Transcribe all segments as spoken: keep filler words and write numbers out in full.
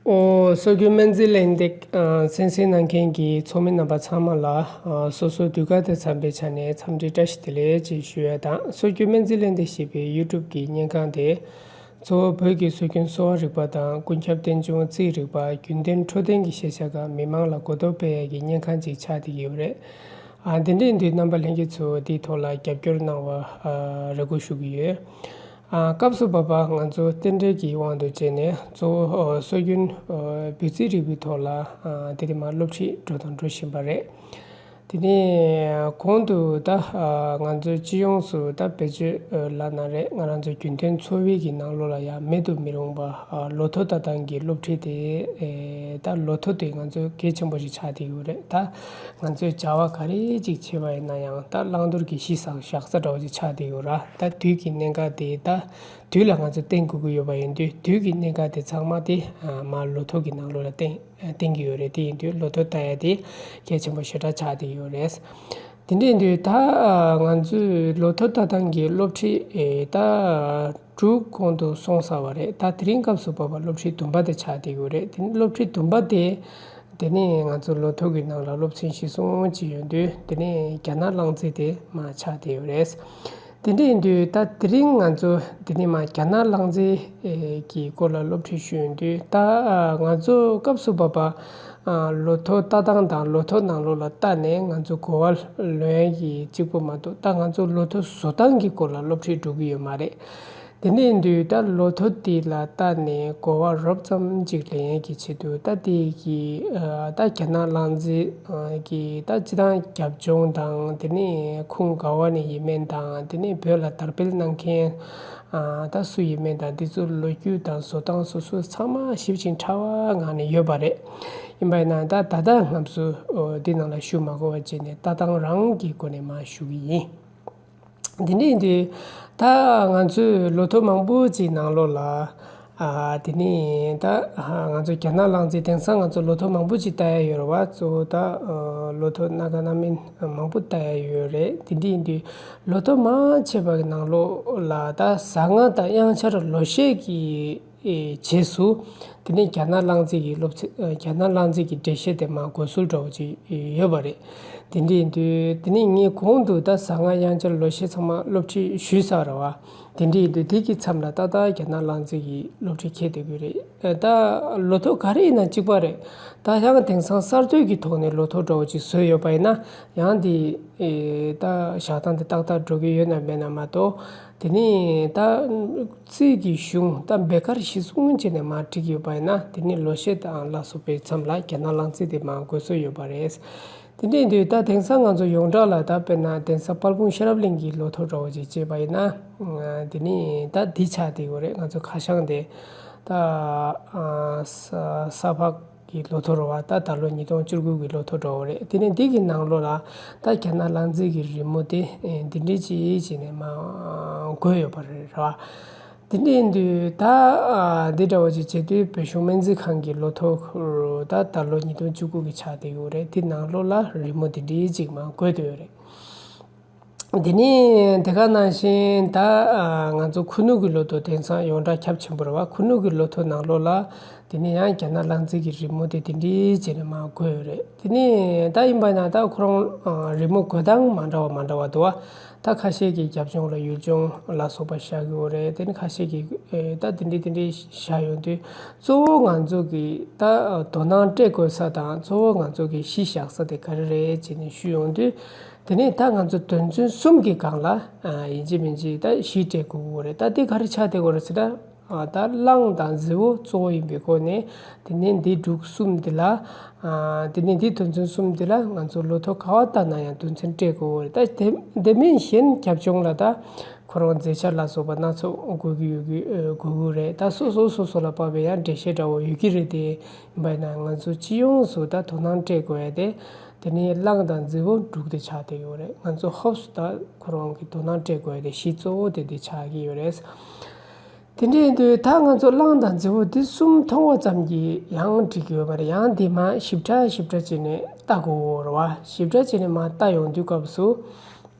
ཨོ། སྲོལ་རྒྱུན་སྨན་རྩིས་གླེང་སྟེགས་ཨ་གསན་གཟིགས་གནང་མཁན་གྱི་ཚོགས་མི་རྣམ་པ་ཚང་མ་ལ་ཨ་སོ་སོའི་དུས་བཀག་དང་འཚམས་པའི་ཆ་ནས་འཚམས་འདྲི་བཀྲ་ཤིས་བདེ་ལེགས་ཅེས་ཞུ་ཡ་དང་། སྲོལ་རྒྱུན་སྨན་རྩིས་གླེང་སྟེགས་ཞེས་པའི་ཡུ་ཊུབ་ཀྱི་བརྙན་ཁང་དེ་གཙོ་བོ་བོད་ཀྱི་སྲོལ་རྒྱུན་གསོ་བ་རིག་པ་དང་ཀུན་ཁྱབ་རྟེན་འབྱུང་རྩིས་རིག་པ། རྒྱུན་ལྡན་འཕྲོད་བསྟེན་གྱི་ཤེས་བྱ་ཁག་མི་མང་ལ་གོ་རྟོགས་སྤེལ་ཡ་གི་བརྙན་ཁང་ཅིག་ཆགས་བསྡད་ཀྱི་ཡོད་རེད། ཨ་འདི་འདྲའི་དུས་རྣམ་པ་ལྷན་རྒྱས་ཚོ་འདིའི་ཐོག་ལ་རྒྱབ་སྐྱོར་གནང་བ་ཨ་རེ་སྐུལ་ཞུ་གི་ཡོད། ཨ་སྐབས་སུ་བབ་པ་ང་ཚོ་རྟེན་འབྲེལ་གྱི་དབང་དུ་བྱས་ནས་གཙོ་བོ་ཨ་སྲོལ་རྒྱུན་ཨ་འབོད་ཚིག་རིག་པའི་ཐོག་ལ་ཨ་དེ་རིང་མ་སློབ་ཁྲིད་འགྲོ་དང་འགྲོ་བཞིན་པ་རེད། དེ་ནས་གོང་དུ་ད་ཨ་ང་ཚོའི་སྤྱི་ཡོངས་སུ་ད་བེད་སྤྱོད་ཨ་ལབ་ན་རེད། ང་རང་ཚོའི་རྒྱུན་གཏན་འཚོ་བའི་གི་ནང་ལོགས་ལ་ཡང་མེད་དུ་མི་རུང་བ་ཨ་ལོ་ཐོ་ལྟ་སྟངས་ཀྱི་སློབ་ཁྲིད་དེ་ཨེ་ད་ལོ་ཐོ་དེ་ང་ཚོའི་གལ་ཆེན་པོ་ཞིག་ཆགས་བསྡད་ཡོད་རེད། ད་ང་ཚོས་བྱ་བ་ག་རེ་ཅིག་བྱས་པ་ཡིན་ན་ཡང་ད་བླང་དོར་གྱི་གཞི་བཞག་བཞག་ས་འདྲ་བོ་ཅིག་ཆགས་བསྡད་ཡོད་ར། ད་དུས་ཀྱི་གནད་འགག་དེ་ད་དུས་ལ་ང་ཚོས་བརྟེན་དགོས་ཀྱི་ཡོད་པ་ཡིན་དུས། དུས་ཀྱི་གནད་འགག་དེ་ཚང་མ་དེ་ཨ་མ་ལོ་ཐོ་གི་ནང་ལོགས་ལ་བརྟེན་བརྟེན་གྱི་ཡོད་རེད། དེ་ཡིན་དུས་ལོ་ཐོ་ལྟ་ཡ་དེ་གལ་ཆེན་པོ་ཞེ་དྲག་ཆགས་བསྡད་ཡོད་རེད། དེ་འདྲ་ཡིན་དུས་ད་ཨ་ང་ཚོས་ལོ་ཐོ་ལྟ་སྟངས་ཀྱི་སློབ་ཁྲིད་ཨེ་ད་དྲུག་གོང་དུ་སོང་ཚར་བ་རེད། ད་དེ་རིང་སྐབས་སུ་བབ་པ་སློབ་ཁྲིད་བདུན་པ་དེ་ཆགས་བསྡད་ཡོད་རེད། དེ་ནི་སློབ་ཁྲིད་བདུན་པ་དེ་དེ་ནི་ང་ཚོ་ལོ་ཐོ་གི་ནང་ལ་སློབ་ཚན་བཞི་གསུམ་ཅིག་ཡོད་དུས། དེ་ནི་རྒྱ་ནག་གླང་རྫས་དེ་མར་ཆགས་བསྡད་ཡོད་རེད། དེ་འདྲ་ཡིན་དུས་ད་དེ་རིང་ང་ཚོ་དེ་ནི་མར་རྒྱ་ནག་གླང་རྫས་ཀྱི་སྐོར་ལ་སློབ་ཁྲིད་ཞུ་ཡོང་དུས། ད་ང་ཚོ་སྐབས་སུ་བབ་པ་ལོ་ཐོ་ལྟ་སྟངས་དང་ལོ་ཐོ་ནང་ལོགས་ལ་བལྟས་ནས་ང་ཚོ་གོ་བ་ལོན་ཡ་གི་གཅིག་པོ་མ་གཏོགས། ད་ང་ཚོ་ལོ་ཐོ་བཟོ་སྟངས་ཀྱི་སྐོར་ལ་སློབ་ཁྲིད་འགྲོ་གི་ཡོད་མ་རེད། དེ་འདྲ་ཡིན་དུས་ད་ལོ་ཐོ་དེ་ལ་བལྟས་ནས་གོ་བ་རོབ་ཙམ་ཅིག་ལེན་ཡས་ཀྱི་ཆེད་དུ། ད་དེ་གི་ཨ་ད་རྒྱ་ནག་གླང་རྫས་ཨ་གི་ད་སྤྱི་བཏང་རྒྱབ་ལྗོངས་དང་། དེ་ནས་ཁུངས་ག་བ་ནས་ཡིན་མིན་དང་། དེ་ནས་བོད་ལ་དར་སྤེལ་གནང་མཁན་ཨ་ད་སུ་ཡིན་མིན་དང་། འདི་ཚོ་ལོ་རྒྱུས་དང་བཟོ་སྟངས་སོ་སོ་ཚང་མ་ཞིབ་ཅིང་ཕྲ་བའི་ངང་ནས་ཡོད་པ་རེད། ཡིན་པ་ཡིན་ན་ད་ད་ལྟ་སྐབས་སུ་ཨོ་འདི་ནང་ལ་ཞུ་མ་དགོས་པ་བྱས་ནས་ལྟ་སྟངས་རང་གི་སྒོ་ནས་མར་ཞུ་གི་ཡིན། དེ་འདྲ་ཡིན་དུས་ད་ང་ཚོས་ལོ་ཐོ་མང་པོ་ཅིག་ནང་ལོགས་ལ་ཨ་དེ་ནས་ད་ང་ཚོ་རྒྱ་ནག་གླང་རྫས། དེང་སང་ང་ཚོ་ལོ་ཐོ་མང་པོ་ཅིག་ལྟ་ཡ་ཡོད་རེད་བ། གཙོ་བོ་ད་ཨ་ལོ་ཐོ་སྣ་ཁ་སྣ་མིན་མང་པོ་ལྟ་ཡ་ཡོད་རེད། དེ་འདྲ་ཡིན་དུས་ལོ་ཐོ་མང་ཆེ་བ་གི་ནང་ལོགས་ལ་ད་ཟ་ང་དང་དབྱངས་འཆར་ལོ་ཤས་ཀྱི་ཨེ་རྗེས་སུ་དེ་ནས་རྒྱ་ནག་གླང་རྫས་ཀྱི་སློབ་ཚན། ཨ་རྒྱ་ནག་གླང་རྫས་ཀྱི་འགྲེལ་བཤད་དེ་མར་འགོད་སྲོལ་འདྲ་བོ་ཅིག་ཡོད་པ་རེད། དེ་འདྲ་ཡིན་དུས་དེ་ནས་ངས་གོང་དུ་ད་ཟ་ང་དབྱངས་འཆར་ལོ་ཤས་ཚང་མ་སློབ་ཁྲིད་ཞུས་ཚར་རེད་བ། དེ་འདྲ་ཡིན་དུས་དེ་གི་མཚམས་ལ་ཏག་ཏག་རྒྱ་ནག་གླང་རྫས་ཀྱི་སློབ་ཁྲིད་འཁེལ་བསྡད་ཀྱི་རེད། ཨ་ད་ལོ་ཐོ་ག་རེ་ཡིན་ན་གཅིག་པ་རེད། ད་ཡང་དེང་སང་གསར་གཏོད་ཀྱི་ཐོག་ནས་ལོ་ཐོ་འདྲ་བོ་ཅིག་བཟོས་ཡོད་པ་ཡིན་ན་ཡང་དེ་ཨེ་ད་བཞག་སྟངས་དེ་ཏག་ཏག་འགྲོ་གི་ཡོད་ན་མེད་ན་མ་གཏོགས། དེ་ནས་ད་རྩིས་ཀྱི་གཞུང་ད་འབད་ཁར་གཞི་བཟུང་བྱས་ནས་མར་བསྒྲིགས་ཡོད་པ་ཡིན་ན། དེ་ནས་ལོ་ཤས་དང་ལ་སོགས་པའི་མཚམས་ལ་རྒྱ་ནག་གླང་རྫས་དེ་མར་འགོད་སྲོལ་ཡོད་པ་རེད། དེ་འདྲ་ཡིན་དུས་ད་དེང་སང་ང་ཚོ་ཡོངས་གྲགས་ལ་ད་དཔེར་ན་དེང་སང་དཔལ་སྤུངས་ཤེས་རབ་གླིང་གི་ལོ་ཐོ་འདྲ་བོ་ཅིག་བྱས་པ་ཡིན་ན། ཨ་དེ་ནས་ད་འདི་ཆགས་བསྡད་ཡོད་རེད། ང་ཚོ་ཁ་བྱང་དེ་ད་ཨ་ས་ས་ཕག་གི་ལོ་ཐོ་རེད་བ། ད་ད་ལོ་ཉིས་སྟོང་བཅུ་དགུ་གི་ལོ་ཐོ་འདྲ་བོ་རེད། དེ་ནས་འདི་གི་ནང་ལོགས་ལ་ད་རྒྱ་ནག་གླང་རྫས་ཀྱི་རི་མོ་དེ་ཨེ་འདི་འདྲ་ཅིག་བྱས་ནས་མར་འགོད་ཡོད་པ་རེད་བ། དེ་འདྲ་ཡིན་དུས་ད་ཨ་འདི་འདྲ་བོ་ཅིག་བྱེད་དུས་བོད་གཞུང་སྨན་རྩིས་ཁང་གི་ལོ་ཐོ་ད་ད་ལོ་ཉིས་སྟོང་བཅུ་དགུ་གི་ཆགས་བསྡད་ཡོད་རེད། དེ་ནང་ལོགས་ལ་རི་མོ་འདི་འདྲ་ཅིག་མར་འགོད་བསྡད་ཡོད་རེད། དེ་ནས་དེ་ག་ནང་བཞིན་ད་ཨ་ང་ཚོ་ཁུ་ནུ་གི་ལོ་ཐོ་དེང་སང་ཡོངས་གྲགས་ཁྱབ་ཆེན་པོ་རེད་བ། ཁུ་ནུ་གི་ལོ་ཐོ་ནང་ལོགས་ལ་དེ་ནས་ཡང་རྒྱ་ནག་གླང་རྫས་ཀྱི་རི་མོ་དེ་དེ་འདྲ་བྱས་ནས་མར་འགོད་ཡོད་རེད། དེ་ནས་ད་ཡིན་པ་ན་ད་ཁོ་རང་ཨ་རི་མོ་འགོད་སྟངས་མ་འདྲ་བ་མ་འདྲ་བ་འདུག་བ། ད་ཁ་ཤས་ཀྱིས་རྒྱབ་ལྗོངས་ལ་ཡུལ་ལྗོངས་ལ་སོགས་པ་བཞག་གི་ཡོད་རེད། དེ་ནས་ཁ་ཤས་ཀྱིས་ཨེ་ད་དེ་འདྲ་དེ་འདྲ་བཞག་ཡོང་དུས། གཙོ་བོ་ང་ཚོ་གི་ད་དོ་སྣང་སྤྲད་དགོས་ས་དང་གཙོ་བོ་ང་ཚོ་གི་གཞི་བཞག་ས་དེ་ག་རེ་རེད་ཅེས་ནས་ཞུས་ཡོང་དུས། དེ་ནས་ད་ང་ཚོ་དོན་ཚན་གསུམ་གྱི་སྒང་ལ་ཨ་ཡིན་གཅིག་མིན་གཅིག་ད་གཞི་སྤྲད་དགོས་ཀྱི་ཡོད་རེད། ད་དེ་ག་རེ་ཆགས་བསྡད་ཡོད་རེད་ཟེར་ན། ཨ་ད་གླང་དང་རྫི་བོ་གཙོ་བོ་ཡིན་པའི་སྒོ་ནས། དེ་ནས་འདི་འབྲུག་གསུམ་འདི་ལ། ཨ་དེ་ནས་འདི་དོན་ཚན་གསུམ་འདི་ལ་ང་ཚོ་ལོ་ཐོ་ག་བ་ལྟ་ན་ཡང་དོན་ཚན་སྤྲད་དགོས་རེད། ད་དེ་དེ་མིན་གཞན་རྒྱབ་ལྗོངས་ལ་ད་ཁོ་རང་མཛེས་ཆ་ལ་སོགས་པ་སྣ་ཚོགས་དགོས་ཀྱི་ཡོད་ཀྱི་ཨ་དགོས་ཀྱི་རེད། ད་སོ་སོ་སོ་སོ་ལ་དཔག་པའི་ཡང་འགྲེལ་བཤད་འདྲ་བོ་ཡོད་ཀྱི་རེད་དེ། ཡིན་པ་ཡིན་ན་ང་ཚོ་སྤྱི་ཡོངས་སུ་ད་དོ་སྣང་སྤྲད་དགོས་ཡ་དེ། དེ་ནས་གླང་དང་རྫི་བོ་འབྲུག་དེ་ཆགས་བསྡད་ཡོད་རེད། ང་ཚོ་ཧོབ་སུ་ད་ཁོ་རང་གི་དོ་སྣང་སྤྲད་དགོས་ཡ་དེ་གཞི་གཙོ་བོ་དེ་དེ་ཆགས་ཀྱི་ཡོད་རེད། དེ་འདྲ་ཡིན་དུས་ད་ང་ཚོ་གླང་དང་རྫི་བོ་འདི་གསུམ་མཐོང་བ་ཙམ་གྱིས་ཡང་འགྲིག་གི་ཡོད་མ་རེད། ཡང་འདི་མར་ཞིབ་ཕྲ་ཞིབ་ཕྲ་བྱས་ནས་ལྟ་དགོས་རེད་བ། ཞིབ་ཕྲ་བྱས་ནས་མར་ལྟ་ཡོང་དུས་སྐབས་སུ།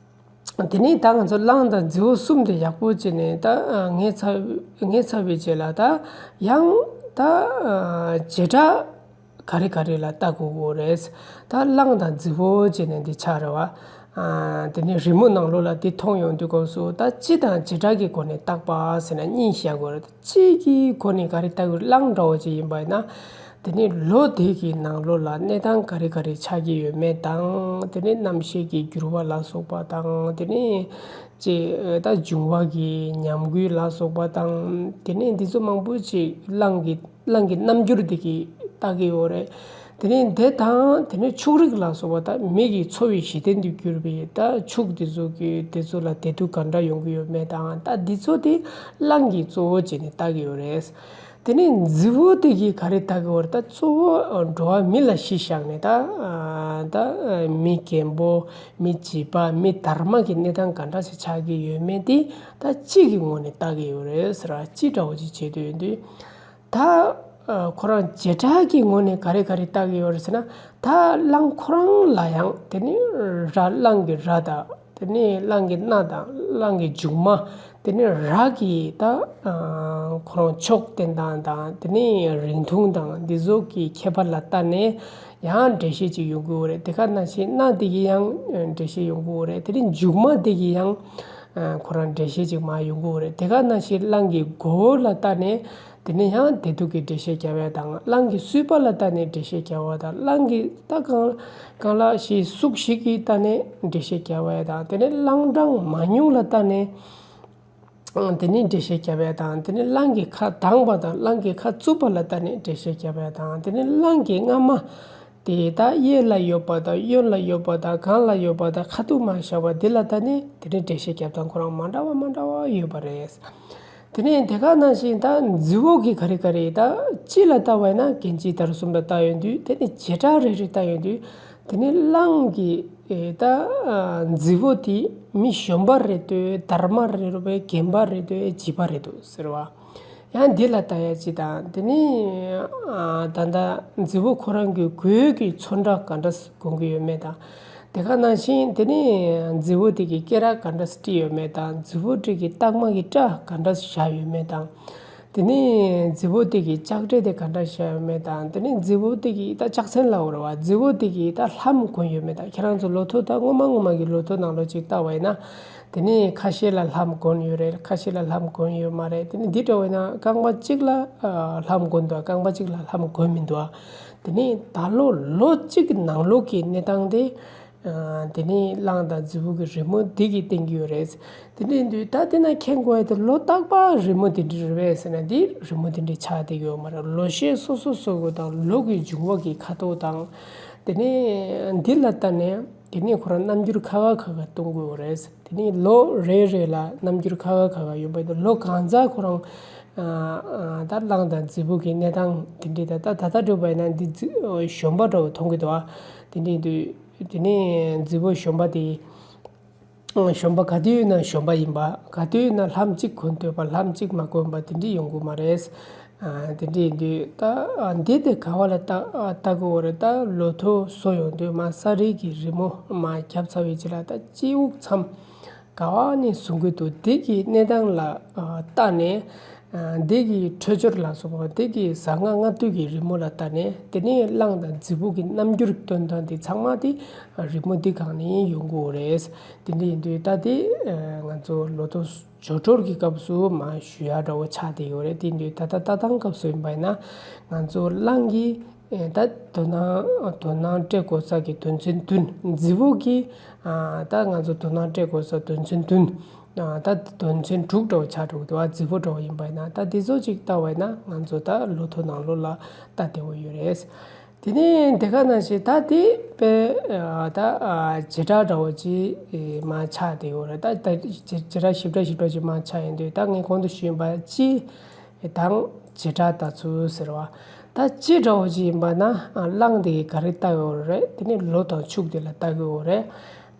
དེ་ནས་ད་ང་ཚོ་གླང་དང་རྫི་བོ་གསུམ་དེ་ཡག་པོ་བྱས་ནས་ད་ངས་ཚ་ངས་ཚ་བའི་རྗེས་ལ་ད་ཡང་ ད་ཨ་བྱེ་བྲག་ག་རེ་ག་རེ་ལ་ལྟ་དགོས་ཀྱི་ཡོད་རེད། ད་གླང་དང་རྫི་བོ་བྱས་ནས་འདི་ཆགས་རེད་བ། ཨ་དེ་ནས་རི་མོ་ནང་ལོགས་ལ་འདི་མཐོང་ཡོང་དུས་སྐབས་སུ་ད་སྤྱི་དང་བྱེ་བྲག་གི་སྒོ་ནས་བརྟག་པ་ཟེར་ན་གཉིས་བཞག་དགོས་རེད། སྤྱི་གི་སྒོ་ནས་ག་རེ་བལྟ་དགོས། གླང་འདྲ་བོ་ཅིག་ཡིན་པ་ཡིན་ན། དེ་ནས་ལོ་དེ་གི་ནང་ལོགས་ལ་གནས་སྟངས་ག་རེ་ག་རེ་ཆགས་ཀྱི་ཡོད་མེད་དང་། དེ་ནས་གནམ་གཤིས་ཀྱི་འགྱུར་བ་ལ་སོགས་པ་དང་། དེ་ནས་ཅེས་ད་འབྱུང་བ་གི་ཉམས་རྒུད་ལ་སོགས་པ་དང་། དེ་ནས་འདི་ཚོ་མང་པོ་ཅིག་གླང་གི་གླང་གི་རྣམ་འགྱུར་དེ་གི་བལྟ་གི་ཡོད་རེད། དེ་ནས་དེ་དང་དེ་ནས་ཕྱུགས་རིགས་ལ་སོགས་པ་དང་མི་གི་འཚོ་བའི་གཞི་རྟེན་དུ་གྱུར་པའི་ད་ཕྱུགས་དེ་ཚོ་གི་དེ་ཚོ་ལ་བདེ་སྡུག་ག་འདྲ་ཡོང་གི་ཡོད་མེད་དང་། ད་འདི་ཚོ་དེ་གླང་གིས་གཙོ་བོ་བྱས་ནས་བལྟ་གི་ཡོད་རེད། དེ་ནས་རྫི་བོ་དེ་གིས་ག་རེ་བལྟ་གི་ཡོད་རེད། ད་གཙོ་བོ་འགྲོ་བ་མི་ལ་གཞི་བཞག་ནས་ད་ད་མི་རྒན་པོ། མི་བྱིས་པ། མི་དར་མ་གི་གནས་སྟངས་ག་འདྲ་ཞིག་ཆགས་ཀྱི་ཡོད་མེད་དེ་ད་སྤྱི་གི་ངོས་ནས་བལྟ་གི་ཡོད་རེད་ཟེར་བ། སྤྱི་འདྲ་བོ་ཅིག་བྱེད་འདོད་ཡོད་དུས། ད་ཨ་ཁོ་རང་བྱེ་བྲག་གི་ངོས་ནས་ག་རེ་ག་རེ་བལྟ་གི་ཡོད་རེད་ཟེར་ན། ད་གླང་ཁོ་རང་ལ་ཡང་དེ་ནི་རྭ། གླང་གི་རྭ་དང་། དེ་ནི་གླང་གི་སྣ་དང་། གླང་གི་མཇུག་མ། དེ་ནི་རྭ་གི་ད་ཨ་ཁོ་རང་མཆོག་བསྟན་སྟངས་དང་། དེ་ནི་རིང་ཐུང་དང་འདི་ཚོ་གི་ཁྱད་པར་ལ་བལྟས་ནས་ཡང་འགྲེལ་བཤད་ཅིག་ཡོང་གི་ཡོད་རེད། དེ་ག་ནང་བཞིན་སྣ་དེ་གི་ཡང་འགྲེལ་བཤད་ཡོང་གི་ཡོད་རེད། དེ་ནི་མཇུག་མ་དེ་གི་ཡང་ཁོ་རང་འགྲེལ་བཤད་ཅིག་མར་ཡོང་གི་ཡོད་རེད། དེ་ག་ནང་བཞིན་གླང་གི་མགོ་བོ་ལ་བལྟས་ནས། དེ་ནས་ཡང་བདེ་སྡུག་གི་འགྲེལ་བཤད་རྒྱབ་ཡ་དང་། གླང་གི་གསུས་པ་ལ་བལྟས་ནས་འགྲེལ་བཤད་རྒྱབ་པ་དང་། གླང་གི་ད་གང་གང་ལ་ཞིག་གཟུགས་ཤིག་གིས་བལྟས་ནས་འགྲེལ་བཤད་རྒྱབ་པ་དང་། དེ་ནས་གླང་གྲངས་མང་ཉུང་ལ་བལྟས་ནས་དེ་ནས་འགྲེལ་བཤད་རྒྱབ་ཡ་དང་། དེ་ནས་གླང་གི་ཁ་གདངས་པ་དང་། གླང་གི་ཁ་རྩུབ་པ་ལ་བལྟས་ནས་འགྲེལ་བཤད་རྒྱབ་ཡ་དང་། དེ་ནས་གླང་གི་རྔ་མ་དེ་ད་གཡས་ལ་ཡོད་པ་དང་། གཡོན་ལ་ཡོད་པ་དང་། སྒང་ལ་ཡོད་པ་དང་། ཁ་ཐུག་མར་བཞག་པ་འདི་ལ་བལྟས་ནས་དེ་ནས་འགྲེལ་བཤད་རྒྱབ་སྟངས་ཁོ་རང་མ་འདྲ་བ་མ་འདྲ་བ་ཡོད་པ་རེད། དེ་ནས་དེ་ག་ནང་བཞིན་ད་རྫི་བོ་གི་ག་རེ་ག་རེ། ད་སྤྱི་ལ་ལྟ་བ་ཡིན་ན་རྒན་བྱིས་དར་གསུམ་ལ་ལྟ་ཡོང་དུས། དེ་ནས་བྱེ་བྲག་རེ་རེ་ལྟ་ཡོང་དུས། དེ་ནས་གླང་གི་ཨེ་ད་ཨ་རྫི་བོ་དེ་མི་གཞོན་པ་རེད་འདུག། དར་མ་རེད་པས། རྒན་པ་རེད་འདུག། བྱིས་པ་རེད་འདུག་ཟེར་བ། ཡང་འདི་ལ་ལྟ་ཡ་ཅིག་དང་། དེ་ནས་ཨ་ད་ལྟ་རྫི་བོ་ཁོ་རང་གི་གོས་ཀྱི་ཚོན་ཁྲ་ག་འདྲ་གོན་གྱི་ཡོད་མེད་དང་། དེ་ག་ནང་བཞིན་དེ་ནས་རྫི་བོ་དེ་གི་སྐེ་རགས་ག་འདྲ་དཀྲིས་ཡོད་མེད་དང་། རྫི་བོ་དེ་གི་རྟགས་མ་གི་སྐྲ་ག་འདྲ་བཞག་ཡོད་མེད་དང་། དེ་ནས་རྫི་བོ་དེ་གི་ལྕགས་དྲེལ་དེ་ག་འདྲ་བཞག་ཡོད་མེད་དང་། དེ་ནས་རྫི་བོ་དེ་གི་ད་ལྕགས་ཚན་ལབ་དགོས་རེད་བ། རྫི་བོ་དེ་གི་ད་ལྷམ་གོན་ཡོད་མེད་དང་། ཁྱེད་རང་ཚོ་ལོ་ཐོ་ད་སྔོན་མ་སྔོན་མ་གི་ལོ་ཐོ་ནང་ལོགས་ཅིག་བལྟ་བ་ཡིན་ན། དེ་ནས་ཁ་ཤས་ལ་ལྷམ་གོན་ཡོད་རེད། ཁ་ཤས་ལ་ལྷམ་གོན་ཡོད་མ་རེད། དེ་ནས་འདི་འདྲ་བ་ཡིན་ན་རྐང་པ་གཅིག་ལ་ཨ་ལྷམ་གོན་འདུག། རྐང་པ་གཅིག་ལ་ལྷམ་གོན་མི་འདུག། དེ་ནས་ད་ལོ་ལོ་གཅིག་ནང་ལོགས་ཀྱི་གནས་སྟངས་དེ། ཨ་དེ་ནས་གླང་དང་རྫི་བོ་གི་རི་མོ་འདི་གིས་བསྟན་གྱི་ཡོད་རེད། དེ་འདྲ་ཡིན་དུས་ད་དེ་ན་མཁྱེན་དགོས་ཡ་དེ་ལོ་རྟག་པར་རི་མོ་དེ་འདྲ་རེད་པས་ཟེར་ན། འདི་རི་མོ་དེ་འདྲ་ཆགས་བསྡད་ཀྱི་ཡོད་མ་རེད། ལོ་ཤས་སོ་སོ་སོ་སོ་དང་། ལོ་གི་འབྱུང་བ་གི་ཁ་དོག་དང་། དེ་ནས་འདི་ལ་ལྟ་ནས་དེ་ནས་ཁོ་རང་རྣམ་འགྱུར་ཁ་ཁ་ཁ་ཁ་སྟོན་གྱི་ཡོད་རེད། དེ་ནས་ལོ་རེ་རེ་ལ་རྣམ་འགྱུར་ཁ་ཁ་ཁ་ཁ་ཡོང་པ་དང་། ལོ་གང་ཚ་ཁོ་རང་ཨ་ཨ་ད་གླང་དང་རྫི་བོ་གི་གནས་སྟངས་དེ་འདྲ། ད་ད་ད་ལྟ་འགྲོ་བ་ཡིན་ན་འདི་རྫི་གཞོན་པ་འདྲ་བོ་མཐོང་གི་འདུག་ཨ། དེ་འདྲ་ཡིན་དུས། དེ་ནས་རྫི་བོ་གཞོན་པ་དེ། གཞོན་པ་ག་དུས་ཡིན་ན་གཞོན་པ་ཡིན་པ། ག་དུས་ཡིན་ན་ལྷམ་གཅིག་གོན་སྡོད་པ། ལྷམ་གཅིག་མ་གོན་པ་དེ་འདྲ་ཡོང་གི་མ་རེད། ཨ་དེ་འདྲ་ཡིན་དུས་ད་ཨ་འདི་དེ་ག་བ་ལ་ལྟ་ཨ་ལྟ་དགོས་རེད། ད་ལོ་ཐོ་བཟོ་ཡོང་དུས་མར་ས་རིལ་གྱི་རི་མོ་མར་བརྒྱབ་ཚར་བའི་རྗེས་ལ། ད་སྤྱི་དབུགས་མཚམས་ག་བ་ནས་བཟུང་གི་འདུག། འདི་གི་གནས་སྟངས་ལ་ཨ་ལྟ་ནས། ཨ་འདི་གི་འཕྲོད་སྦྱོར་ལ་སོགས་པ། འདི་གི་གཟའ་ལྔ་ལྔ་བདོ་གི་རི་མོ་ལ་ལྟ་ནས། དེ་ནས་གླང་དང་རྫི་བོ་གི་རྣམ་འགྱུར་སྟོན་སྟངས་དེ་ཚང་མ་དེ་རི་མོ་འདི་སྒང་ནས་ཡོང་གི་ཡོད་རེད། དེ་འདྲ་ཡིན་དུས་ད་དེ་ཨ་ང་ཚོ་ལོ་ཐོ་སྦྱོར་སྒྲོལ་གྱི་སྐབས་སུ་མར་ཞུ་ཡ་འདྲ་བོ་ཆགས་བསྡད་ཡོད་རེད། དེ་ཡིན་དུས་ད་ལྟ་ལྟ་སྟངས་སྐབས་སུ་ཡིན་པ་ཡིན་ན། ང་ཚོ་གླང་གི་ཨེ་ད་དོ་སྣང་དོ་སྣང་སྤྲད་དགོས་ས་གི་དོན་ཚན་བདུན། རྫི་བོ་གི་ཨ་ད་ང་ཚོ་དོ་སྣང་སྤྲད་དགོས་ས་དོན་ཚན་བདུན། ཨ་ད་དོན་ཚན་དྲུག་འདྲ་བོ་ཆགས་འགྲོ་གི་འདུག་ཨ། རྫི་བོ་འདྲ་བོ་ཡིན་པ་ཡིན་ན། ད་འདི་ཚོ་ཅིག་ལྟ་བ་ཡིན་ན་ང་ཚོ་ད་ལོ་ཐོ་ནང་ལོགས་ལ་ལྟ་བདེ་བོ་ཡོད་རེད། དེ་ནས་དེ་ག་ནང་བཞིན་ད་དེ་དཔེ་ཨ་ད་ཨ་བྱེ་བྲག་འདྲ་བོ་ཅིག་མར་ཆགས་བསྡད་ཡོད་རེད། ད་ད་བྱེ་བྱེ་བྲག་ཞིབ་ཕྲ་ཞིབ་ཕྲ་ཅིག་མར་ཆགས་ཡོང་དུས། ད་ངས་གོང་དུ་ཞུས་པ་སྤྱི་དང་བྱེ་བྲག་ལྟ་ཚུལ་ཟེར་བ། ད་སྤྱི་འདྲ་བོ་ཅིག་ཡིན་པ་ན་ཨ་གླང་དེ་གིས་ག་རེ་ལྟ་གི་ཡོད་རེད། དེ་ནས་ལོ་དང་ཕྱུགས་དེ་ལ་ལྟ་གི་ཡོད་རེད།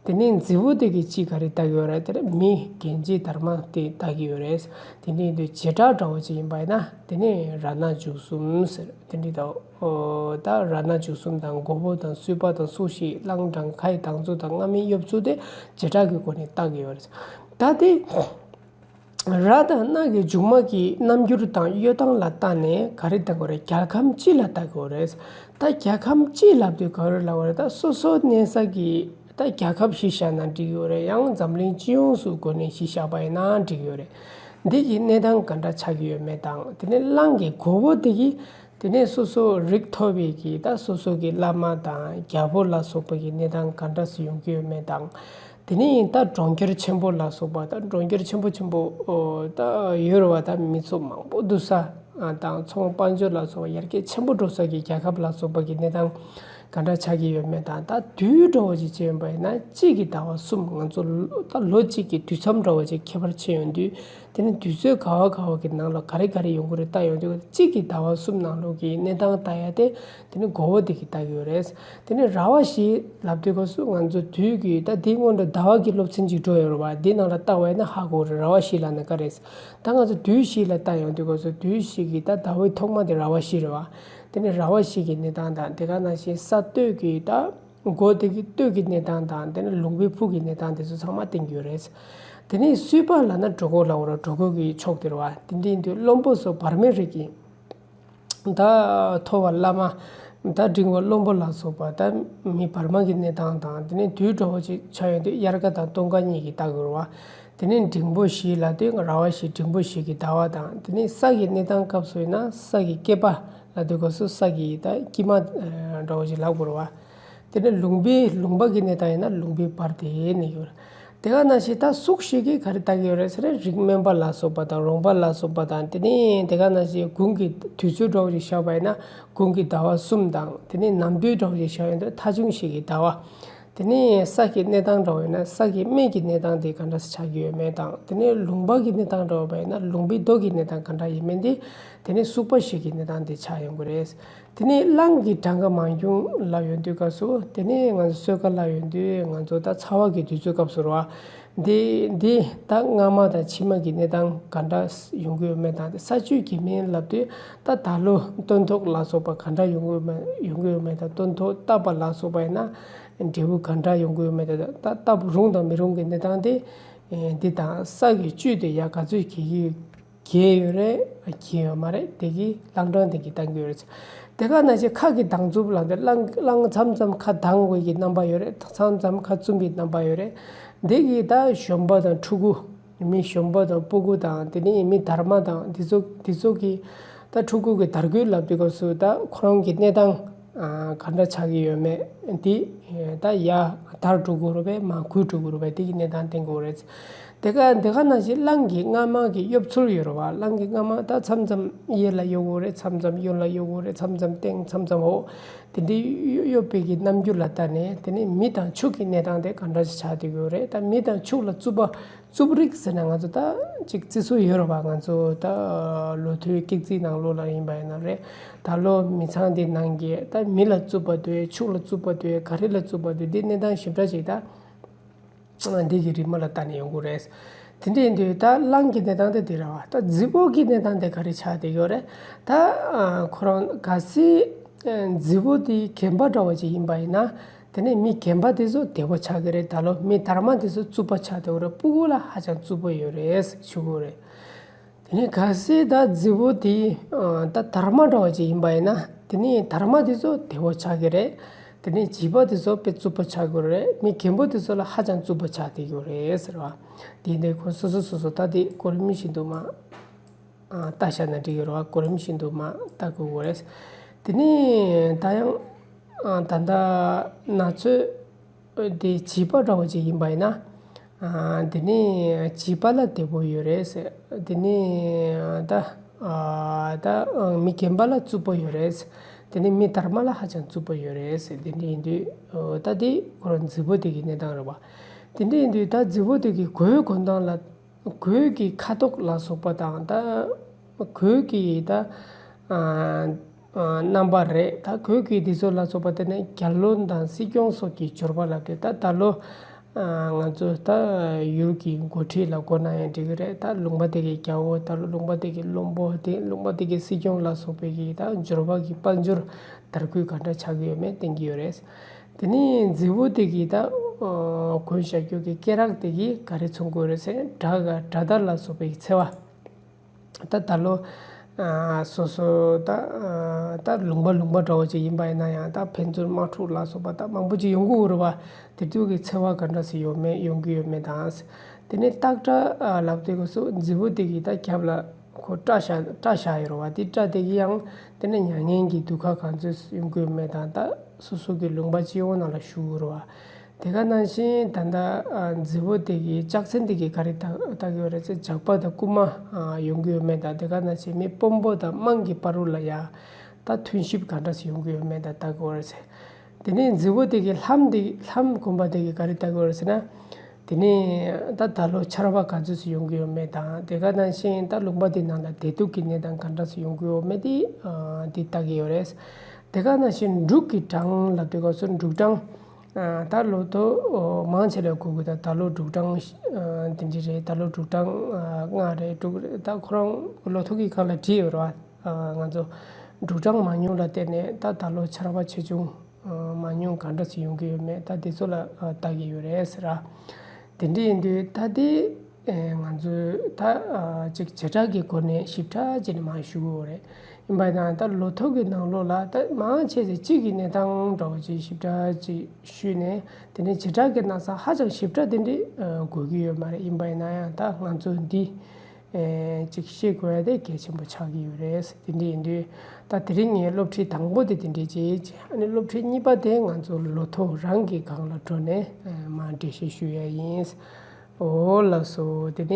དེ་ནས་རྫི་བོ་དེ་གིས་ཅི་ག་རེ་ལྟ་གི་ཡོད་རེད། དེ་ནས་མི་རྒན་བྱིས་དར་མ་དེ་ལྟ་གི་ཡོད་རེད། དེ་ནས་དེ་བྱེ་བྲག་འདྲ་བོ་ཅིག་ཡིན་པ་ཡིན་ན། དེ་ནས་རྭ་སྣ་མཇུག་གསུམ་ཟེར་དེ་འདྲ་དང་། ཨོ་ད་རྭ་སྣ་མཇུག་གསུམ་དང་། མགོ་བོ་དང་། གསུས་པ་དང་། སོགས་བཞི། གླང་དང་། ཁའི་དང་ཚོ་དང་། རྔ་མའི་གཡོབ་ཚུལ་དེ་བྱེ་བྲག་གི་སྒོ་ནས་ལྟ་གི་ཡོད་རེད། ད་དེ། ར་དང་སྣ་གི་མཇུག་མ་གི་རྣམ་འགྱུར་དང་གཡོ་སྟངས་ལ་བལྟས་ནས་ག་རེ་ལྟ་དགོས་རེད། རྒྱལ་ཁམས་སྤྱི་ལ་ལྟ་དགོས་རེད། ད་རྒྱལ་ཁམས་སྤྱི་ལབ་དུས་ག་རེ་ལབ་དགོས་རེད། ད་སོ་སོ་གནས་ས་གི་ད་རྒྱལ་ཁབ་གཞི་བཞག་ན་འགྲིག་ཡོད་རེད། ཡང་འཛམ་གླིང་སྤྱི་ཡོངས་སུ་གོ་ནས་གཞི་བཞག་པ་ཡིན་ན་འགྲིག་ཡོད་རེད། འདི་གི་གནས་སྟངས་ག་འདྲ་ཆགས་ཀྱི་ཡོད་མེད་དང་། དེ་ནས་གླང་གི་མགོ་བོ་དེ་གི་དེ་ནས་སོ་སོ་རིགས་མཐོ་བའི་གི་ད་སོ་སོ་གི་བླ་མ་དང་རྒྱལ་པོ་ལ་སོགས་པ་གི་གནས་སྟངས་ག་འདྲ་སེ་ཡོང་གི་ཡོད་མེད་དང་། དེ་ནས་ད་གྲོང་ཁྱེར་ཆེན་པོ་ལ་སོགས་པ་ད་གྲོང་ཁྱེར་ཆེན་པོ་ཆེན་པོ་ད་ཡོད་རེད་བ། ད་མི་ཚོགས་མང་པོ་འདུ་ས་དང་ཚོང་དཔལ་འབྱོར་ལ་སོགས་པ་ཡར་རྒྱས་ཆེན་པོ་འགྲོ་ས་གི་རྒྱལ་ཁབ་ལ་སོགས་པ་གི་གནས་སྟངས་ག་འདྲ་ཆགས་ཀྱི་ཡོད་མེད་དང་། ད་དུས་འདྲ་བོ་ཅིག་བྱས་ཡོང་པ་ཡིན་ན། གཅིག་གི་ཟླ་བ་གསུམ། ང་ཚོ་ད་ལོ་གཅིག་གི་དུས་མཚམས་འདྲ་བོ་ཅིག་ཁྱད་པར་ཕྱེ་ཡོང་དུས། དེ་ནི་དུས་ཚོད་ག་བ་ག་བ་གི་ནང་ལ་ག་རེ་ག་རེ་ཡོང་གི་རེད་ལྟ་ཡོང་དུས། གཅིག་གི་ཟླ་བ་གསུམ་ནང་ལོགས་ཀྱི་གནས་སྟངས་ལྟ་ཡ་དེ་དེ་ནི་མགོ་བོ་དེ་གི་ལྟ་གི་ཡོད་རེད། དེ་ནི་ར་བ་བཞི་ལབ་དུས་སྐབས་སུ་ང་ཚོ་དུས་ཀྱི་ད་དེའི་སྔོན་དུ་ཟླ་བ་གི་སློབ་ཚན་ཅིག་འགྲོ་ཡོད་རེད་བ། འདི་ནང་ལ་ལྟ་བ་ཡིན་ན་ཧ་གོ་རེད། ར་བ་བཞི་ལབ་ན་ག་རེད། ད་ང་ཚོ་དུས་བཞི་ལ་ལྟ་ཡོང་དུས་སྐབས་སུ་དུས་བཞི་གི་ད་ཟླ་བའི་ཐོག་མ་དེ་ར་བ་བཞི་རེད་བ། དེ་ནི་ར་བ་བཞི་གི་གནས་སྟངས་དང་། དེ་ག་ནང་བཞིན་ས་སྟོད་ཀྱི་ད་མགོ་དེ་གི་སྟོད་ཀྱི་གནས་སྟངས་དང་། དེ་ནི་ལུང་པའི་ཕུག་གི་གནས་སྟངས་དེ་ཚོ་ཚང་མ་བསྟན་གྱི་ཡོད་རེད། དེ་ནི་སུད་པ་ལབ་ན་གྲོད་ཁོག་ལབ་དགོས་རེད། གྲོད་ཁོག་གི་ཕྱོགས་དེ་རེད་བ། དེ་འདྲ་ཡིན་དུས་བློན་པོ་སོགས་བར་མའི་རིགས་ཀྱི་ད་མཐོ་བ་བླ་མ་ད་འབྲིང་བ་བློན་པོ་ལ་སོགས་པ་ད་མི་བར་མ་གི་གནས་སྟངས་དང་། དེ་ནས་དུས་འདྲ་བོ་ཅིག་ཆགས་ཡོང་དུས་དབྱར་ཁ་དང་སྟོན་ཁ་གཉིས་ཀྱི་ལྟ་དགོས་རེད་བ། དེ་ནས་འབྲིང་པོ་བཞི་ལབ་དུས་ར་བ་བཞི་འབྲིང་པོ་བཞི་གི་ཟླ་བ་དང་། དེ་ནས་ས་གི་གནས་སྟངས་སྐབས་སུ་ཡིན་ན་ས་གི་སྐེད་པ་ལབ་དུས་སྐབས་སུ་ས་གི་ད་དཀྱིལ་མ་འདྲ་བོ་ཅིག་ལབ་དགོས་རེད་བ། དེ་ནས་ལུང་པའི་ལུང་པ་གི་གནས་སྟངས་ཡིན་ན་ལུང་པའི་བར་དེ་གནས་ཡོད་རེད། དེ་ག་ནང་བཞིན་ད་སུག་བཞི་གིས་ག་རེ་ལྟ་གི་ཡོད་རེད་ཟེར་ན། རིགས་དམན་པ་ལ་སོགས་པ་དང་རོང་པ་ལ་སོགས་པ་དང་། དེ་ནས་དེ་ག་ནང་བཞིན་དགུན་གྱི་དུས་ཚོད་འདྲ་བོ་ཞིག་བཞག་པ་ཡིན་ན་དགུན་གྱི་ཟླ་བ་གསུམ་དང་། དེ་ནས་ནམ་དུས་འདྲ་བོ་ཞིག་བཞག་ཡོང་དུས་ཐ་ཆུང་བཞི་གི་ཟླ་བ། དེ་ནས་ས་གི་གནས་སྟངས་འདྲ་བོ་ཡིན་ན་ས་གི་སྨད་ཀྱི་གནས་སྟངས་དེ་ག་འདྲ་སེ་ཆགས་ཀྱི་ཡོད་མེད་དང་། དེ་ནས་ལུང་པ་གི་གནས་སྟངས་འདྲ་བོ་ཡིན་ན་ལུང་པའི་མདོ་གི་གནས་སྟངས་ག་འདྲ་ཡིན་མིན་དེ་དེ་ནས་སུག་པ་བཞི་གི་གནས་སྟངས་དེ་ཆགས་ཡོང་གི་རེད། དེ་ནས་གླང་གི་གྲངས་ཀ་མང་ཆུང་ལབ་ཡོང་དུས་སྐབས་སུ། དེ་ནས་ང་ཚོ་གསོལ་ཁ་ལབ་ཡོང་དུས་ང་ཚོ་ད་ཚ་བ་གི་དུས་ཚོད་སྐབས་སུ་རེད་བ། འདི་འདི་ད་སྔ་མ་དང་ཕྱི་མ་གི་གནས་སྟངས་ག་འདྲ་ཡོང་གི་ཡོད་མེད་དང་། ས་བཅུད་ཀྱི་སྨན་ལབ་དུས་ད་ད་ལོ་སྟོན་ཐོག་ལ་སོགས་པ་ག་འདྲ་ཡོང་གི་ཡོད་མེད་ཡོང་གི་ཡོད་མེད་དང་། སྟོན་ཐོག་བཏབ་པ་ལ་སོགས་པ་ཡིན་ན་འབྲས་བུ་ག་འདྲ་ཡོང་གི་ཡོད་མེད་དང་། ད་བཏབ་རུང་དང་མི་རུང་གི་གནས་སྟངས་དེ་འདི་དང་ས་གི་བཅུད་དེ་ཡར་ག་ཚོད་གྱེས་ཀྱི་ཡོད། གྱེས་ཡོད་རེད། གྱེས་ཡོད་མ་རེད། དེ་གི་གླང་གྲངས་དེ་གི་བཏང་གི་ཡོད་རེད། དེ་ག་ནང་བཞིན་ཁ་གི་གདངས་རྩུབ་ལབ་དུས་གླང་གླང་མཚམས་མཚམས་ཁ་གདངས་དགོས་ཀྱི་རྣམ་པ་ཡོད་རེད། མཚམས་མཚམས་ཁ་བཙུམ་པའི་རྣམ་པ་ཡོད་རེད། དེ་གི་ད་གཞོན་པ་དང་ཕྲུ་གུ། མི་གཞོན་པ་དང་ཕྲུ་གུ་དང་། དེ་ནས་མི་དར་མ་དང་། འདི་ཚོ་འདི་ཚོ་གི་ད་ཕྲུ་གུ་གི་དར་རྒུད་ལབ་དུས་སྐབས་སུ་ད་ཁོ་རང་གི་གནས་སྟངས་ག་འདྲ་ཆགས་ཀྱི་ཡོད་མེད། འདི་ད་ཡར་དར་འགྲོ་གི་རེད་པས། མར་རྒུད་འགྲོ་གི་རེད་པས། དེ་གི་གནས་སྟངས་བསྟན་དགོས་རེད། དེ་ག་དེ་ག་ནང་བཞིན་གླང་གི་རྔ་མ་གི་གཡོ་ཚུལ་ཡོད་རེད་བ། གླང་གི་རྔ་མ་ད་མཚམས་མཚམས་གཡས་ལ་གཡོ་གི་རེད། མཚམས་མཚམས་གཡོན་ལ་གཡོ་གི་རེད། མཚམས་མཚམས་སྟེང་མཚམས་མཚམས་འོག་དེ་འདྲའི་གཡོ་གཡོ་བའི་གི་རྣམ་འགྱུར་ལ་བལྟས་ནས། དེ་ནས་མེ་དང་ཕྱུགས་ཀྱི་གནས་སྟངས་དེ་ག་འདྲ་ཞིག་ཆགས་བསྡད་ཀྱི་ཡོད་རེད། ད་མེ་དང་ཕྱུགས་ལ་རྩུབ་པ། རྩུབ་རིགས་ཟེར་ན་ང་ཚོ་ད་ཅིག་བརྩི་སྲོལ་ཡོད་རེད་བ། ང་ཚོ་ད་ལོ་ཐོའི་སྐྱག་རྫུན་ནང་ལོགས་ལ་ཡིན་པ་ཡིན་ན་རེད། ད་ལོ་མི་ཚང་དེ་ནང་གི་ད་མེ་ལ་རྩུབ་པ་འདུག་ཕྱུགས་ལ་རྩུབ་པ་འདུག་ག་རེ་ལ་རྩུབ་པ་འདུག་འདི་གནས་སྟངས་ཞིབ་ཕྲ་ཞིག་ད་འདི་གི་རི་མོ་ལ་བལྟས་ནས་ཡོང་གི་རེད། དེ་འདྲ་ཡིན་དུས་ད་གླང་གི་གནས་སྟངས་དེ་འདི་རེད་བ། ད་རྫི་བོ་གི་གནས་སྟངས་དེ་ག་རེ་ཆགས་བསྡད་ཡོད་རེད། ད་ཁོ་རང་གལ་སྲིད་རྫི་བོ་དེ་རྒན་པ་འདྲ་བ་ཅིག་ཡིན་པ་ཡིན་ན། དེ་ནས་མི་རྒན་པ་དེ་ཚོ་བདེ་བོ་ཆགས་ཀྱི་རེད། ད་ལོ་མི་དར་མ་དེ་ཚོ་རྩུབ་པ་ཆགས་བསྡད་ཡོད་རེད། ཕྲུ་གུ་ལ་ཧ་ཅང་རྩུབ་པོ་ཡོད་རེད་ཞུ་གི་རེད། དེ་ནས་གལ་སྲིད་ད་རྫི་བོ་དེ་ད་དར་མ་འདྲ་བ་ཅིག་ཡིན་པ་ཡིན་ན། དེ་ནས་དར་མ་དེ་ཚོ་བདེ་བོ་ཆགས་ཀྱི་རེད། དེ་ནས་བྱིས་པ་དེ་ཚོ་དཔེ་རྩུབ་པོ་ཆགས་ཀྱི་རེད། མི་རྒན་པོ་དེ་ཚོ་ལ་ཧ་ཅང་རྩུབ་པོ་ཆགས་བསྡད་ཡོད་རེད་ཟེར་བ། དེ་འདྲའི་ཁོ་སོ་སོ་སོ་སོ་ད་དེ་གོ་རིམ་བཞིན་དུ་མ་ལྟ་བཞག་ན་འགྲིག་གི་རེད་བ། གོ་རིམ་བཞིན་དུ་མ་ལྟ་དགོས་ཀྱི་རེད། དེ་ནས་ད་ཡང་ད་ལྟ་ན་ཚོད་དེ་བྱིས་པ་འདྲ་བོ་ཅིག་ཡིན་པ་ཡིན་ན། དེ་ནས་བྱིས་པ་ལ་བདེ་པོ་ཡོད་རེད་ཟེར། དེ་ནས་ད་ད་མི་རྒན་པ་ལ་རྩུབ་པོ་ཡོད་རེད་ཟེར། དེ་ནས་མི་དར་མ་ལ་ཧ་ཅང་རྩུབ་པོ་ཡོད་རེད་ཟེར། དེ་འདྲ་ཡིན་དུས་ད་དེ་ཁོ་རང་རྫི་བོ་དེ་གི་གནས་སྟངས་རེད་བ། དེ་འདྲ་ཡིན་དུས་ད་རྫི་བོ་དེ་གི་གོས་གོན་སྟངས་ལ། གོས་ཀྱི་ཁ་དོག་ལ་སོགས་པ་དང་། ད་གོས་ཀྱི་ད་རྣམ་པ་རེད། ད་གོས་ཀྱི་དེ་ཚོ་ལ་སོགས་པ་དེ་ནི་རྒྱལ་བློན་དང་སྲིད་སྐྱོང་སོགས་ཀྱི་འབྱོར་པ་ལ་བརྟེན། ད་ད་ལོ་ང་ཚོ་ད་ཡུལ་གྱི་འགོ་ཁྲིད་ལ་གོ་ན་ཡང་འགྲིག་གི་རེད། ད་ལུང་པ་དེ་གའི་རྒྱལ་པོ། ད་ལོ་ལུང་པ་དེ་གའི་བློན་པོ། དེ་ལུང་པ་དེ་གའི་སྲིད་སྐྱོང་ལ་སོགས་པའི་གི་ད་འབྱོར་པ་གི་དཔལ་འབྱོར་དར་རྒུད་ག་འདྲ་ཆགས་ཀྱི་ཡོད་མེད་བསྟན་གྱི་ཡོད་རེད། དེ་ནས་རྫི་བོ་དེ་གིས་ད་གོན་བཞག་རྒྱུ་གི་སྐེ་རགས་དེ་གིས་ག་རེ་མཚོན་གྱི་ཡོད་རེད་ཟེར་ན། དགྲ་དགྲ་དར་ལ་སོགས་པའི་འཚེ་བ། ད་ད་ལོ་སོ་སོ་ད་ད་ལུང་པ་ལུང་པ་འདྲ་བོ་ཅིག་ཡིན་པ་ཡིན་ན་ཡང་ད་ཕན་ཚུན་དམག་འཁྲུག་ལ་སོགས་པ་ད་མང་པོ་ཅིག་ཡོང་གི་ཡོད་རེད་བ། དེ་དུས་ཀྱི་འཚེ་བ་ག་འདྲ་ཞིག་ཡོད་མེད་ཡོང་གི་ཡོད་མེད་དང་། དེ་ནས་སྟག་སྒྲ་ལབ་དུས་སྐབས་སུ་རྫི་བོ་དེ་གིས་ད་རྒྱབ་ལ་ཁོ་སྐྲ་བཞར་སྐྲ་བཞར་ཡོད་རེད་བ། དེ་སྐྲ་དེ་གིས་ཡང་དེ་ནས་མྱ་ངན་གྱི་སྡུག་ཁག་ག་ཚོད་ཡོང་གི་ཡོད་མེད་དང་། ད་སོ་སོ་གི་ལུང་པ་སྤྱི་ཡོངས་ནང་ལ་ཞུགས་ཡོད་རེད་བ། དེ་ག་ནང་བཞིན་ད་ལྟ་རྫི་བོ་དེ་གི་ལྕགས་ཚན་དེ་གི་ག་རེ་ལྟ་ལྟ་གི་ཡོད་རེད་ཟེར། ཇག་པ་དང་རྐུན་མ་ཡོང་གི་ཡོད་མེད་དང་། དེ་ག་ནང་བཞིན་མི་དཔོན་པོ་དང་དམངས་ཀྱི་བར་རུ་ལ་ཡ་ད་མཐུན་གཤིབ་ག་འདྲ་ཞིག་ཡོང་གི་ཡོད་མེད་དང་ལྟ་གི་ཡོད་རེད་ཟེར། དེ་ནས་རྫི་བོ་དེ་གི་ལྷམ་དེ་ལྷམ་གོན་པ་དེ་གི་ག་རེ་ལྟ་གི་ཡོད་རེད་ཟེར་ན། དེ་ནས་ད་ད་ལོ་ཆར་པ་ག་ཚོད་ཞིག་ཡོང་གི་ཡོད་མེད་དང་། དེ་ག་ནང་བཞིན་ད་ལུང་པ་དེ་ནང་ལ་བདེ་སྡུག་གི་གནས་སྟངས་ག་འདྲ་ཞིག་ཡོང་གི་ཡོད་མེད་དེ་དེ་ལྟ་གི་ཡོད་རེད། དེ་ག་ནང་བཞིན་འབྲུག་གི་གྲངས་ལབ་དུས་སྐབས་སུ་འབྲུག་གྲངས་ད་ལོ་ཐོ་མང་ཆེ་ལ་གོ་གི། ད་ད་ལོ་འབྲུག་གྲངས་དེ་འདྲ་རེད། ད་ལོ་འབྲུག་གྲངས་ལྔ་རེད། དྲུག་རེད། ད་ཁོ་རང་ལོ་ཐོ་གི་སྒང་ལ་བྲིས་ཡོད་རེད་བ། ང་ཚོ་འབྲུག་གྲངས་མང་ཉུང་ལ་བལྟས་ནས་ད་ད་ལོ་ཆར་པ་ཆེ་ཆུང་མང་ཉུང་ག་འདྲ་ཞིག་ཡོང་གི་ཡོད་མེད་ད་དེ་ཚོ་ལ་ལྟ་གི་ཡོད་རེད་ཟེར་ར། དེ་འདྲ་ཡིན་དུས་ད་དེ་ང་ཚོས་ད་ཅིག་བྱེ་བྲག་གི་སྒོ་ནས་ཞིབ་ཕྲ་བྱས་ནས་མར་ཞུ་གི་ཡོད་རེད། ཡིན་པ་ཡིན་ན་ད་ལོ་ཐོ་གི་ནང་ལོགས་ལ་ད་མང་ཆེ་ཚེ་གཅིག་གི་གནས་སྟངས་འདྲ་བོ་ཅིག་ཞིབ་ཕྲ་ཅིག་ཞུས་ནས། དེ་ནས་བྱེ་བྲག་གི་གནས་སྟངས་ཧ་ཅང་ཞིབ་ཕྲ་དེ་འདྲ་དགོས་ཀྱི་ཡོད་མ་རེད། ཡིན་པ་ཡིན་ན་ཡང་ད་ང་ཚོ་འདི་ཅིག་ཤེས་དགོས་ཡ་དེ་གལ་ཆེན་པོ་ཆགས་ཀྱི་ཡོད་རེད། དེ་འདྲ་ཡིན་དུས་ད་དེ་རིང་ངའི་སློབ་ཁྲིད་དང་པོ་དེ་དེ་འདྲ་བྱས། ཨ་ནི་སློབ་ཁྲིད་གཉིས་པ་དེ་ང་ཚོ་ལོ་ཐོ་རང་གི་སྒང་ལ་འགྲོ་ནས་མར་འགྲེལ་བཤད་ཞུ་ཡ་ཡིན། འོ་ལགས་སོ། དེ་ནས་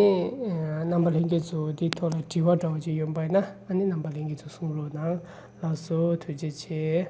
རྣམ་པ་ལྷན་རྒྱས་ཚོ་དེའི་ཐོག་ལ་དྲི་བ་འདྲ་བོ་ཅིག་ཡོད་པ་ཡིན་ན། ཨ་ནི་རྣམ་པ་ལྷན་རྒྱས་ཚོ་གསུང་རོགས་གནང་། ལགས་སོ། ཐུགས་རྗེ་ཆེ།